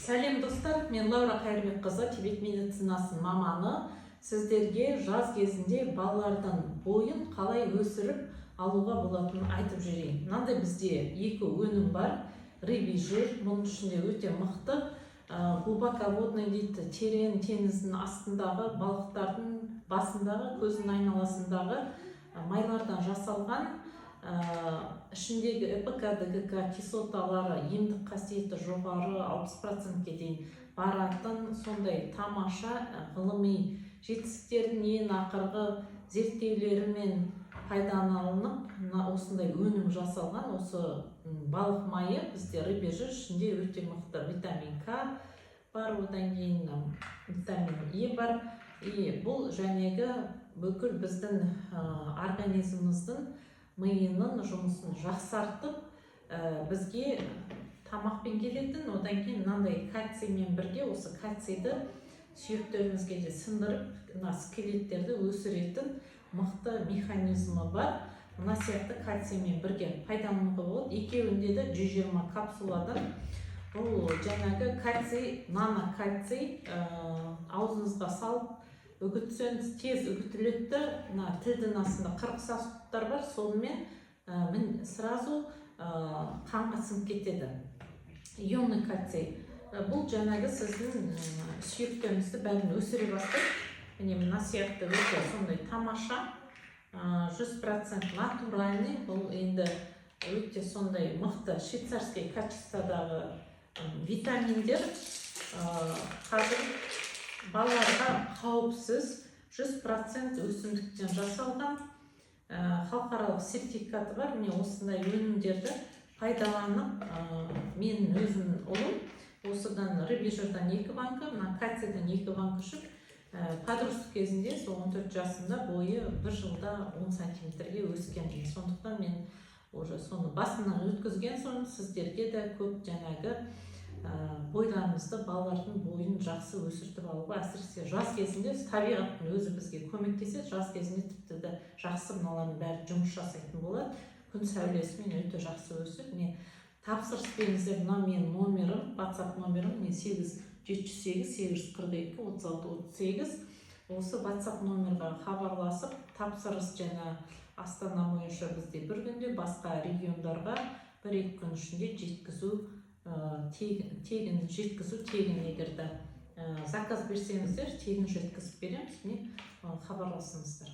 Сәлем, достар! Мен Лаура Қайырбекқызы, тибет медицинасының маманы. Сіздерге жаз кезінде балалардың бойын қалай өсіріп алуға болатынын айтып жіберейін. Мынандай бізде екі өнім бар. Рыбий жир, бұның ішінде өте мықты глубоководный дейді, терең теңіздің астындағы балықтардың басындағы, көзінің айналасындағы майлардан жасалған, ішіндегі ЭПК, ДГК кислоталары, емдік қасиеті жоғары, 60%-ке дейін баратын сондай тамаша, ғылыми жетістіктердің ең ақырғы зерттеулерімен пайдаланылып, мына осындай өнім жасалған. Осы балық майы бізде, рыбий жир, ішінде өте мықты витамин К бар, одан кейін витамин Е бар. И бұл жәнегі бүкіл біздің организміміздің миының жұмысын жақсартып, бізге тамақпен келетін, одан кейін мынандай кальциймен бірге, осы кальцийді сүйектерімізге де сіңдіріп, мына скелеттерді өсіретін мықты механизмі бар. Мына сияқты кальциймен бірге пайдалануға болады. Екеуінде де 120 капсуладан. Бұл жаңағы кальций, нано кальций, аузыңызға салып үгітсеңіз, тез үгітіледі де, мына тілдің астында 40 сосудтар бар, сонымен сразу қанға сіңіп кетеді. Ионный кальций. Бұл жаңағы сіздің сүйектеріңізді бәрін өсіре бастайды. Міне, мына сияқты өте сондай тамаша, 100% натуральный. Бұл енді өте сондай мықты швейцарский качестводағы витаминдер. Қазір балаларға қауіпсіз, 100% өсімдіктен жасалған, халықаралық сертификаты бар. Міне, осындай өнімдерді пайдаланып, менің өзім ұлым осыдан, рыбий жирдан екі банка, мына кальцийдан екі банка ішіп, подросток кезінде, сол 14 жасында бойы бір жылда 10 сантиметрге өскен. Сондықтан мен уже соны басымнан өткізген соң, сіздерге де көп жаңағы бойларыңызды, балалардың бойын жақсы өсіртіп алуға, әсіресе жаз кезінде табиғаттың өзі бізге көмектеседі. Жаз кезінде тіпті де жақсы мыналардың бәрі жұмыс жасайтын болады, күн сәулесімен өте жақсы өсіп. Міне, тапсырыс беріңіздер. Мына менің номерім, WhatsApp номерім, міне, 8 708 842 36 38. Осы WhatsApp номерға хабарласып тапсырыс, жаңа Астана бойынша бізде бір күнде, басқа региондарға 1-2 күн ішінде жеткізу, тегін жеткізу, тегін. Егер де заказ берсеңіздер, тегін жеткізіп береміз. Міне, хабарласыңыздар.